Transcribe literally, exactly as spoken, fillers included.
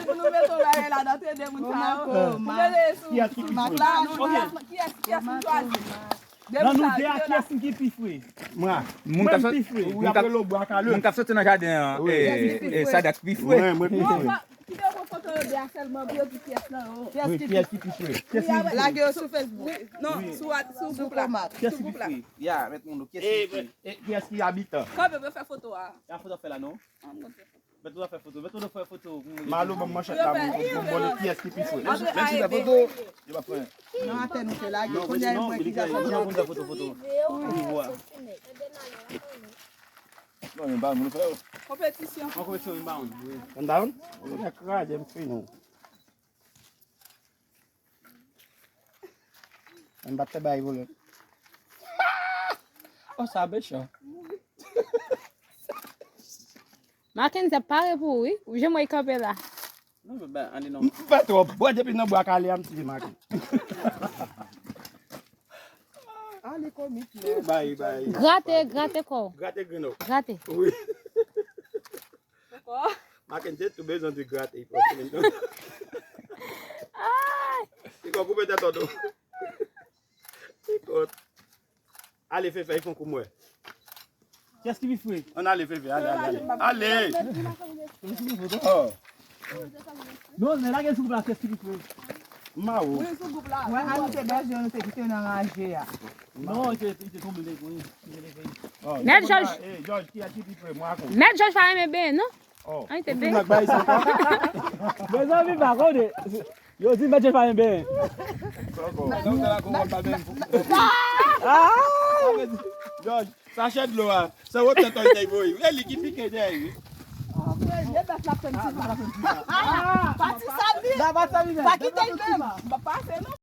Pou nou mete yon bagay ladan, te de moun sa yo. Pou mete sou, sou mak la, nou, kiyès, kiyès nou chwazi? De moun sa yo, kiyès ki pi fre? Mwen. Moun k ap sot-, moun k ap soti nan jaden an, e, e, Sadrac pi fre. Mwen, mwen pi fre. Kite yo pran foto yo de a sèlman pou yo di kiyès nan yo. Wi, kiyès ki pi fre? Lage yo sou Facebook. Non, sou, sou gwoup la. Sou gwoup la. Ya, mèt moun, kiyès ki pi fre? E kiyès ki abitan? Kanpe pou yo fè foto a. Y a foto fè la, non? Mèt ou fè foto, mèt ou fè foto. Malo, ban m manchèt la, bon, bon, bon, kiyès ki pi fre? Mèt si fè foto. Yo pa fè. Non, atè nou te lage. Kounye a, mwen ki fè foto. Non, konn fè foto, foto. Pou yo vwa. Non, men ba nou fè yo. Konpetisyon. An konpetisyon, men ba nou. An ba nou? Ou ka kraze m fini. M pa t fè bay vòlè. Oh, sa mechan. Mackenzie, pare pou ou, wi. Ou jan mwen kanpe la. Non, men ba, ale non. M fè twòp. Bwè depi nan bwa kale a, m ti make. Ale komik, men. Bay, bay. Grate, grate kò. Grate grenn ou. Grate. Wi. Mackenzie tou bezwen di grate, li pran fini. Ay! Li kon koupe tèt ou tou. Li kon. Ale, Fefe, fè yon kou mwen. Kiyès ki pi fre? Ann ale, Fefe, ale, ale, ale. Ale! Oh. Non, men lage sou gwoup la, kiyès ki pi fre? M ba ou. Wi, sou gwoup la. Wè, a nou te bèje, nou te kite nan raje a. Non, li te, li te tonbe, li te, li te, li te. Nèt Jòj. Eh, Jòj, kiyès ki pi fre? Mwen ak ou. Mèt Jòj pa renmen benyen, non? Oh. An, li te benyen. Mezanmi, pa konnen. Yo di Mèt Jòj pa renmen benyen. Ah! Jòj, sachè dlo a. Se wotè tòy tèy voye. E li ki pike dèyè, wi. Premye bèt la fè m ti pa. Ah, pati sa li. Pa kite l menm. M pa pase, non.